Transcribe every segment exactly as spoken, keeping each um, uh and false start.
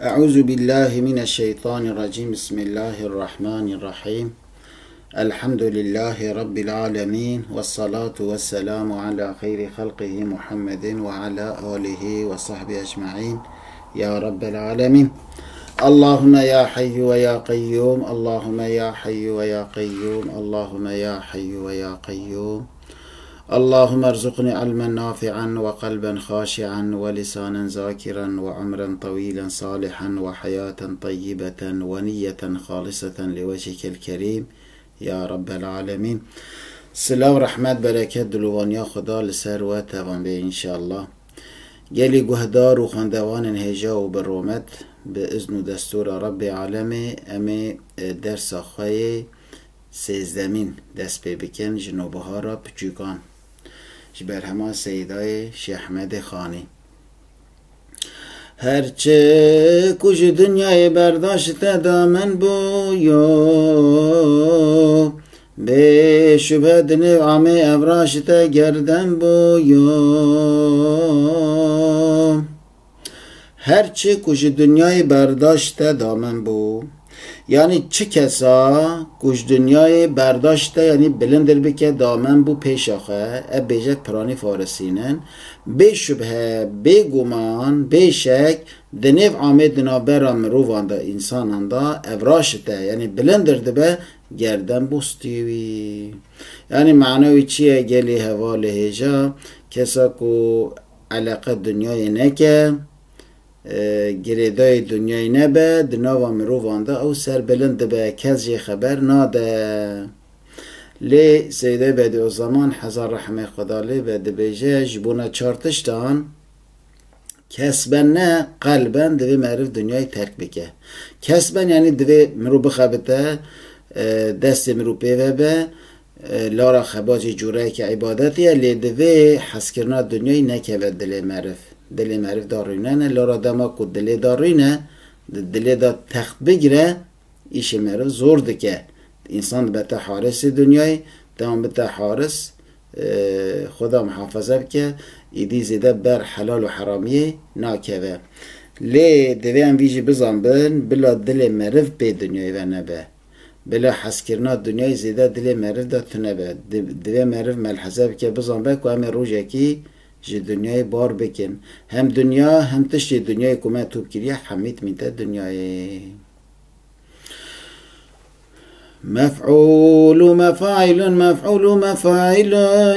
أعوذ بالله من الشيطان الرجيم. بسم الله الرحمن الرحيم. الحمد لله رب العالمين، والصلاة والسلام على خير خلقه محمد وعلى آله وصحبه أجمعين. يا رب العالمين. اللهم يا حي ويا قيوم، اللهم يا حي ويا قيوم، اللهم يا حي ويا قيوم. اللهم ارزقني علما نافعا وقلبا خاشعا ولسانا ذاكرا وعمرا طويلا صالحا وحياة طيبة ونية خالصة لوجهك الكريم يا رب العالمين. Silav, rehmet, bereket, dilovaniya Xuda li ser we tevan be înşallah. Gelî guhdar û xwendevanên hêja û bi rûmet, bi izn û destûra Rebbê Alemê, em ê, e, dersa xwe yê sêzdemîn dest pê bikin, ji Nobihara Piçûkan, ji berhema Seydayê Şêh Ehmedê Xanî. Her çi ku ji dinyayê berdaş te damen bûyo, bê şubhe di nêv amê evraş te gerden bûyo. Her çi ku ji dinyayê berdaş te damen bû. Yanî çi kesa ku ji dinyayê berdaş te, yanî bilindir bike, damen bû pêşa xwe, ev bêjek piranî farisînin, bê şubhe, bê guman, bê şek, di nêv amê di navbera mirovan de, însanan de, evraş te, yanî bilindir dibe, gerden bû stî wî. Yanî mana wî çi ye gelî hevalê hêja? Kesa ku eleqe dinyayê neke, e, girêdayî dinyayê nebe, di nava mirovan de ew serbilind dibe, kes jê xeber nade. Lê Seydê Bedîuzzeman, hezar rehmê Xuda lê be, dibêje, ji bona çar tiştan, kesben ne, qelben divê meriv dinyayê terk bike. Kesben, yanî divê mirov bixebite, e, destê mirov pê ve be, e, lara xebacê cureyeke îbadetê ye, lê divê hezkirina dinyayê nekeve dilê meriv. Dilê meriv darûne ne, lara dema ku dilê darûne, di dilê de text bigire, îşê meriv zor dike. Însan dibete harisê dinyayê, dema bite haris, e, Xuda muhafaza bike, îdî zêde ber helal û heramiyê nakeve. Lê divê em vî jî bizanbin, bila dilê meriv pê dinyayê ve nebe. Bila hezkirina dinyayê zêde dilê meriv de tune be. Di-, divê meriv melheze bike, bizanbe ku em ê rojekî ji dinyayê bar bikin. Hem dinya, hem tiştê dinyayê ku me top kiriye, hemî dimîte dinyayê. Mef'ûl û mef'îlun, mef'ûl û mef'îlun.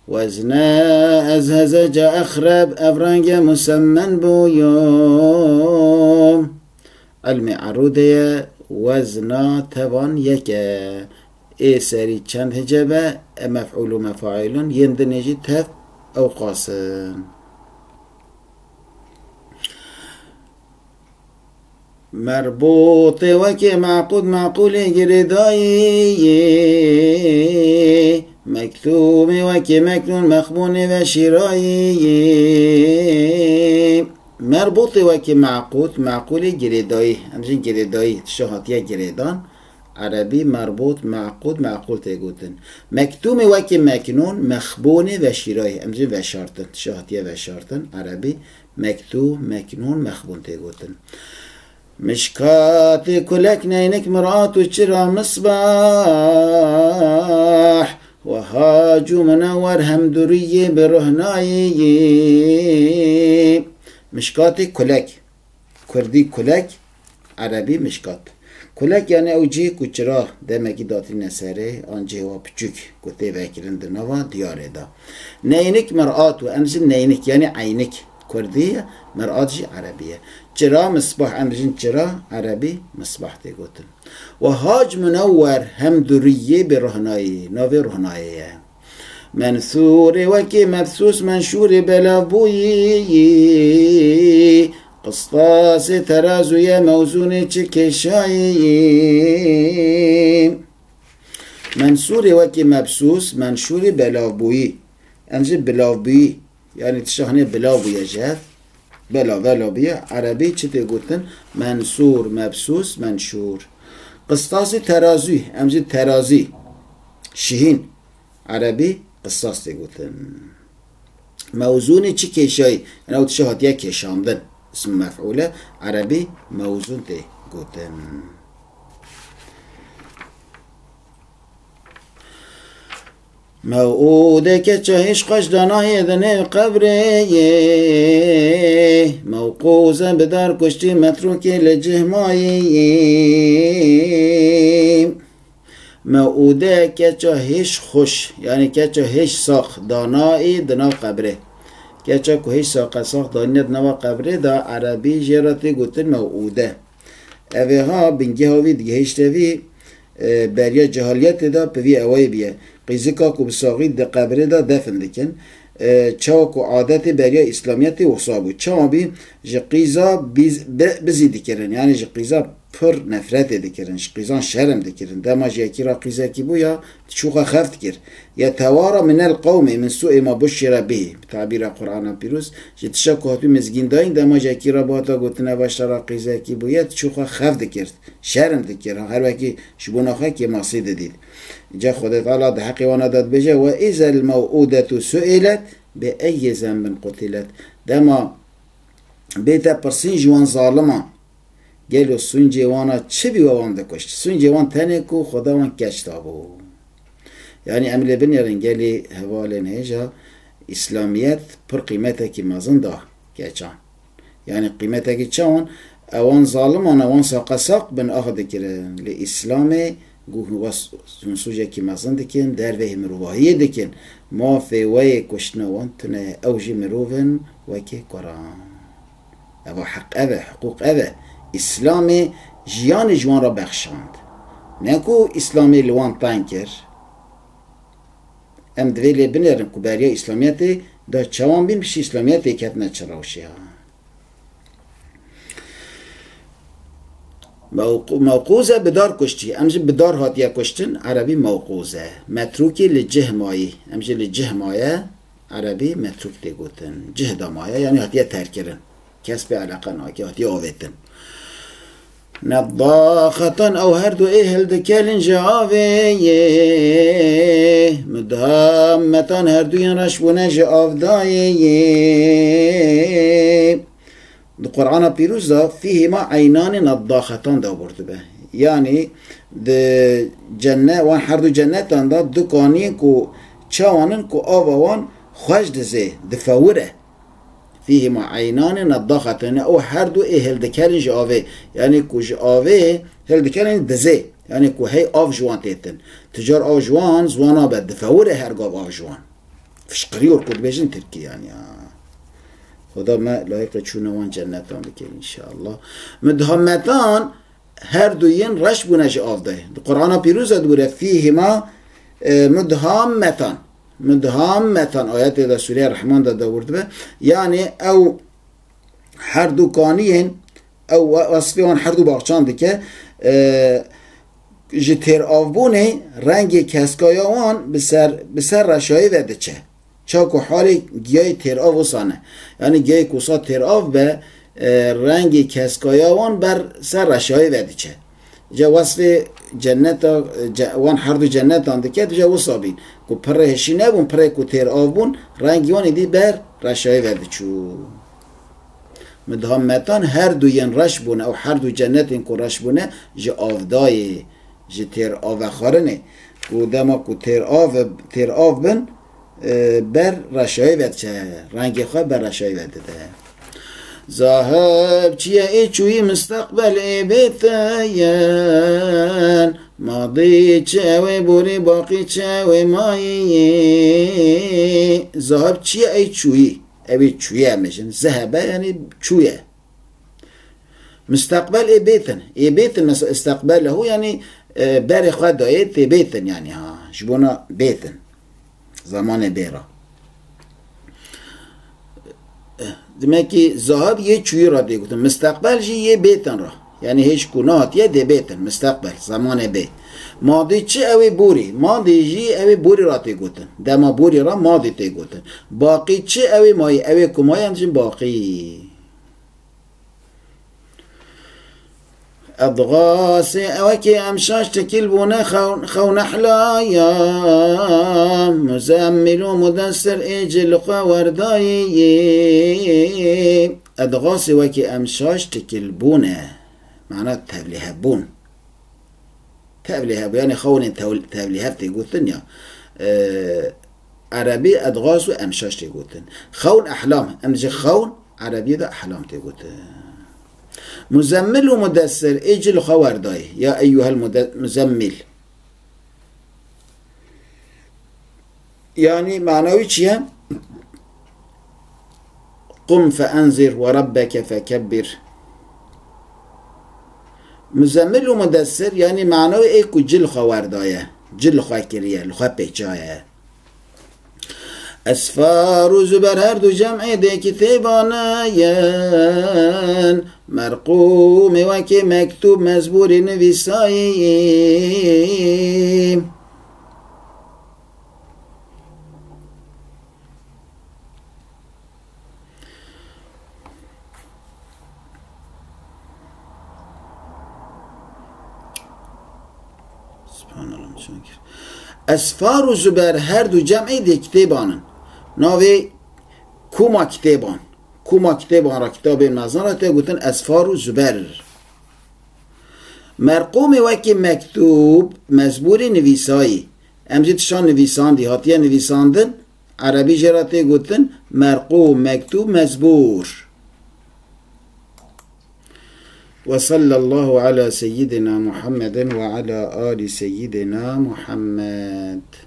Wezne ez hezece exreb, ev renge musemmen bûyo. Ilmê erûdê ye, wezna tevan yek e. Ê serî çend hece be, e mef'ûl û mef'îlun, yên dinê jî tev ewqas in. Merbûtê wekî meqûd, meqûlê girêdayî. Mektûmê wekî meknûn, mexbûnê veşîrayî. Merbûtê wekî meqûd, meqûlê girêdayî. Em jî girêdayî, tişta hatiye girêdan. Erebî merbût, meqûd, meqûl tê gotin. Mektûmê wekî meknûn, mexbûnê veşîrayî. Em jî veşartin, tişta hatiye veşartin. Erebî mektûm, meknûn, mexbûn tê gotin. Mişkatê kulek, neynik, mirat û çira, misbah. Weha cû minewer hem duriyê bi ruhnayî. Mişkatê kulek. Kurdî kulek, erebî mişkat. Kulek yani ew cihê ku çira demekî datîne serê, an cihê wa piçûk ku tê vekirin di nava diyarê de. Neynik, mirat û em jî neynik yani eynik. Kurdî ye, mirat jî erebî ye. Çira, misbah, em jî çira, erebî misbah tê gotin. Weha cû minewer hem duriyê bi ruhnayî, navê ruhnayê ye. Mensûrê wekî mebsûs, menşûrê belavbûyî. Qistasê terazûye, mewzûnê çi kêşayî. Mensûrê wekî mebsûs, menşûrê belavbûyî. Em jî bilavbûyî. Yani tişta hinê bila bûye ji hev. Bela, vela bûye. Erebî çi tê gotin? Mensûr, mebsûs, menşûr. Qistasî terazû, em jî terazî. Şihîn. Erebî qistas tê gotin. Mewzûnê çi kêşayî? Yani ew tişta hatiye kêşandin. Ism mef'ûl e, erebî mewzûn tê gotin. Mew'ûde keça hêş xweş da nayê di nêv qebrê yê. Mewqûze bi dar kuştî metrûkê li cih mayî yê. Mew'ûde keça hêş xweş, yanî keça hêş sax da nayê di nav qebrê. Keça ku hêş saxe sax danîne di nava qebrê de erebî jê re tê gotin mew'ûde. Evê ha bingeha wî digihişte vî, e, beriya cehaliyetê de bi vî ewayî bûye. Qîzika ku bi saxî di qebrê de defin dikin, e, çawa ku adetê beriya îslamiyetê wisa bû. Çawa bî ji qîza biz-, bi-, bizî dikirin. Yanî ji qîza pir nefretê dikirin. Ji qîzan şerm dikirin. Dema ji yekî re qîzekî bû ya, diçû xwe xeft dikir. Yetewara minel qewmê min sû'ê ma buşşire bihî. Bi tabîra Qur'ana Pîroz, ji tişa ku hatû mizgîndayîn, dema ji yekî re bihata gotin eva ji te re qîzekî bûye, diçû xwe xeft dikir. Şerm dikir. Her wekî ji bona xwe kêmasî didît. Ca Xwedê Teala di heqê wana de dibêje, "Ve izel mew'ûdetu su'ilet bi eyyî zenbin qutilet." Dema bête pirsîn ji wan zaliman, gelo sûncê wana çi bî we wan dikuşt? Sûncê wan tenê ku Xweda wan keç dabû. Yanî em lê binêrin gelî hevalên hêja, îslamiyet pir qîmetekî mezin da keçan. Yanî qîmetekî çawan? Ewan zaliman, ewan saqesaq bin ax dikirin. Li Îslamê gu-, was-, hûn sûcekî mezin dikin, derveyî mirovahiyê dikin. Mafê we yê kuştina wan tune ye. Ew jî mirov in wekî kuran. Eva heq ev e, hiqûq ev e. Îslamê jiyanê ji wan re bexşand. Ne ku Îslamê li wan teng kir. Em divê lê binêrin ku beriya Îslamiyetê da çawan bîn piştî Îslamiyetê ketine çi rewşê ya. Mewqû-, mewqûze bi dar kuştî. Em ji bi dar hatiye kuştin, erebî mewqûze. Metrûkî li cih mayî. Em ji li cih maye, erebî metrûk tê gotin. Cih da maye, yanî hatiye terkirin. Kes pê eleqe nake, hatiye avêtin. Neddaxetan, ew her du ê hildikelin ji avê yê. Mudhammetan, her du yên reş bûne ji avdayê yê. Di Qur'ana Pîroz de fîhîma eynanê neddaxetan de abûr dibe. Yanî di cenne-, wan her du cennetan de du kaniyên ku çawan in ku ava wan xweş dizê, difewire. Fîhîma eynanê neddaxetan, yanî ew her du ê hildikelin ji avê. Yanî ku ji avê hildikelin dizê. Yanî ku hey av ji wan têtin. Ti car av ji wan ziwan nabe, difewire her gav av ji wan. Fişqiriyor ku dibêjin tirkî yanî ya. Xuda me layiqê çûna wan cennetan bike înşallah. Mudhammetan her du yên reş bûne ji avdayê. Di Qur'ana Pîroz de dibûre fîhîma, e, mudhammetan. Mudhammetan ayetê de Sûreya Rehman de dewr dibe. Yanî ew her du kaniyên, ew we-, wesfê wan her du baxçan dike. E, ji têravbûnê rengê keskaya wan bi ser, bi ser reşayê ve diçe. Ça ku halê giyayê têrav wisa ne. Yanî giyayê ku wisa têrav be, e, rengê keskaya wan ber ser reşayê ve diçe. Ca wesfê cenneta, ce-, wan her du cennetan dike, dije wisa bîn. Ku pirê hişî nebûn, pirê ku têrav bûn, rengî wan êdî ber reşayê ve diçû. Midhammetan her du yên reş bûne, ew her du cennetên ku reş bûne, ji avdayê, ji têravexwarinê. Ku dema ku têrav, têrav bin, e, ber reşayê ve diçe, rengê xwe ber reşayê ve dide. Zaheb çi ye ê çûyî, misteqbel ê bêteyen. Madî çi ew ê borî, baqî çi ew ê mayî. Zaheb çi ye ê çûyî? Ew ê çûyî em bêjin. Zehebe yanî çûye. Misteqbel ê bêtin. Ê bêtin, mes-, isteqbelehu, yanî, e, berê xwe dayê tê bêtin, yanî, ha, ji bona bêtin. Zemanê bê re. E, demek ki zahab yê çûyî re tê gotin. Misteqbel jî yê bêtin re. Yanî hêj ku nehatiye dê bêtin. Misteqbel, zemanê bê. Madî çi ew ê borî? Madî jî ew ê borî re tê gotin. Dema borî re madî tê gotin. Baqî çi ew ê mayî? Ew ê ku mayî em dijin baqî. Edgasê ewekê em şaş tikil bûne xew-, xew nehlaya. Muzemmil û mudessir ê ci li xwe werdayî. edgasê wekî emşaş tikilbûn e. Mana tevlîhevbûn. Tevlîhev, yani xewnên tev-, tevlîhev tê gotin ya. E, Erebî edgas û emşaş tê gotin. Xewn ehlam. Em ji xewn Erebiyê de ehlam tê gotin. Muzemmil û mudessir, ê cil xwe werdayê. Ya eyyuhel mude-, muzemmil. Yani mana wî çi ye? Qum fe enzir ve rabbeke fekebbir. Muzemmil û mudessir, yani mana wî ê ku cil xwe werdaye. Cil xwe kiriye, li xwe pêçaye. Esfar û Zuber her du cem'ê dê kitêban in. Merqûmê wekê mektûb mezbûrî nivîsayî. Subhanallah, çankir. Esfar û Zuber her du cem'ê dê kitêban in. Navê koma kitêban. Koma kitêban ra kitabên mezin ra tê gotin Esfar û Zuber. Merqûmê wekî mektûb, mezbûrî nivîsayî. Em jî tişan nivîsandî, hatiye nivîsandin, Erebî jê re tê gotin merqûm, mektûb, mezbûr. Ve sallallahu ala seyyidina Muhammedin ve ala ali seyyidina Muhammed.